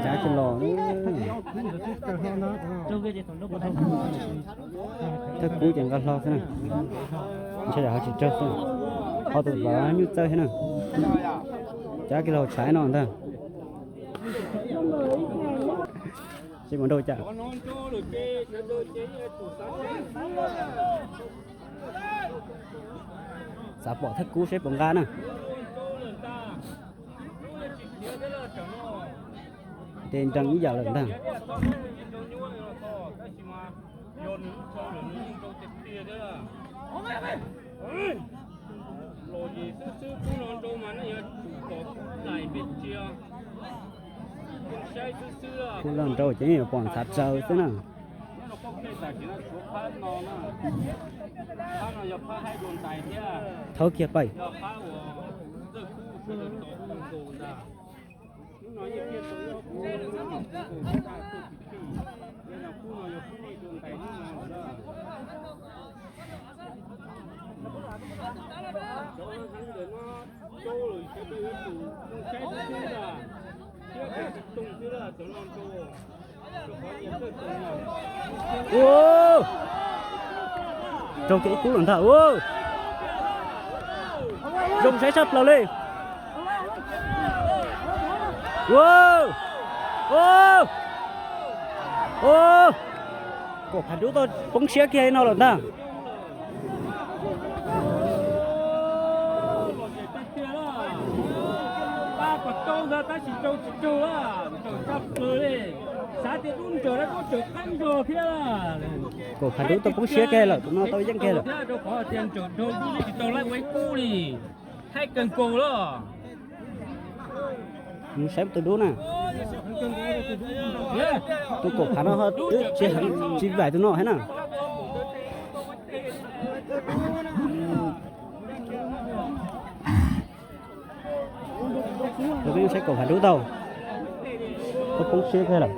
Cav tsis los. Thawj kub ces nqa hlo xwb na. Ntshe ho tsis raug xwb. Ho tus vauv nyuj txawj thiab na. Cav kiag los tshaiv no ntag. Tsis mus nrau cas. Xav pom thawj kub seb puas nqa na. Nte nrees ib yam lawm ntag. Kub loj nrau ces yuav pom ntxhav tsaws xwb na. Thawb kiag pais. Ua, raug kiag ib kub lawm ntag. Ua, zoo saib tshaj plaws li. Ua, ua, ua, Kaum Phav Dub tau poob siab kiag no lawm ntag. Kaum Phav Dub tau poob siab kiag lawm, tus no tau yeej kiag lawm. Mus saib tus dub na. Tus Kaum Phav no ho twb tsis heev, tsis vaim tus no thiab na. Tus peb saib Kaum Phav Dub tau, tau poob siab kiag lawm.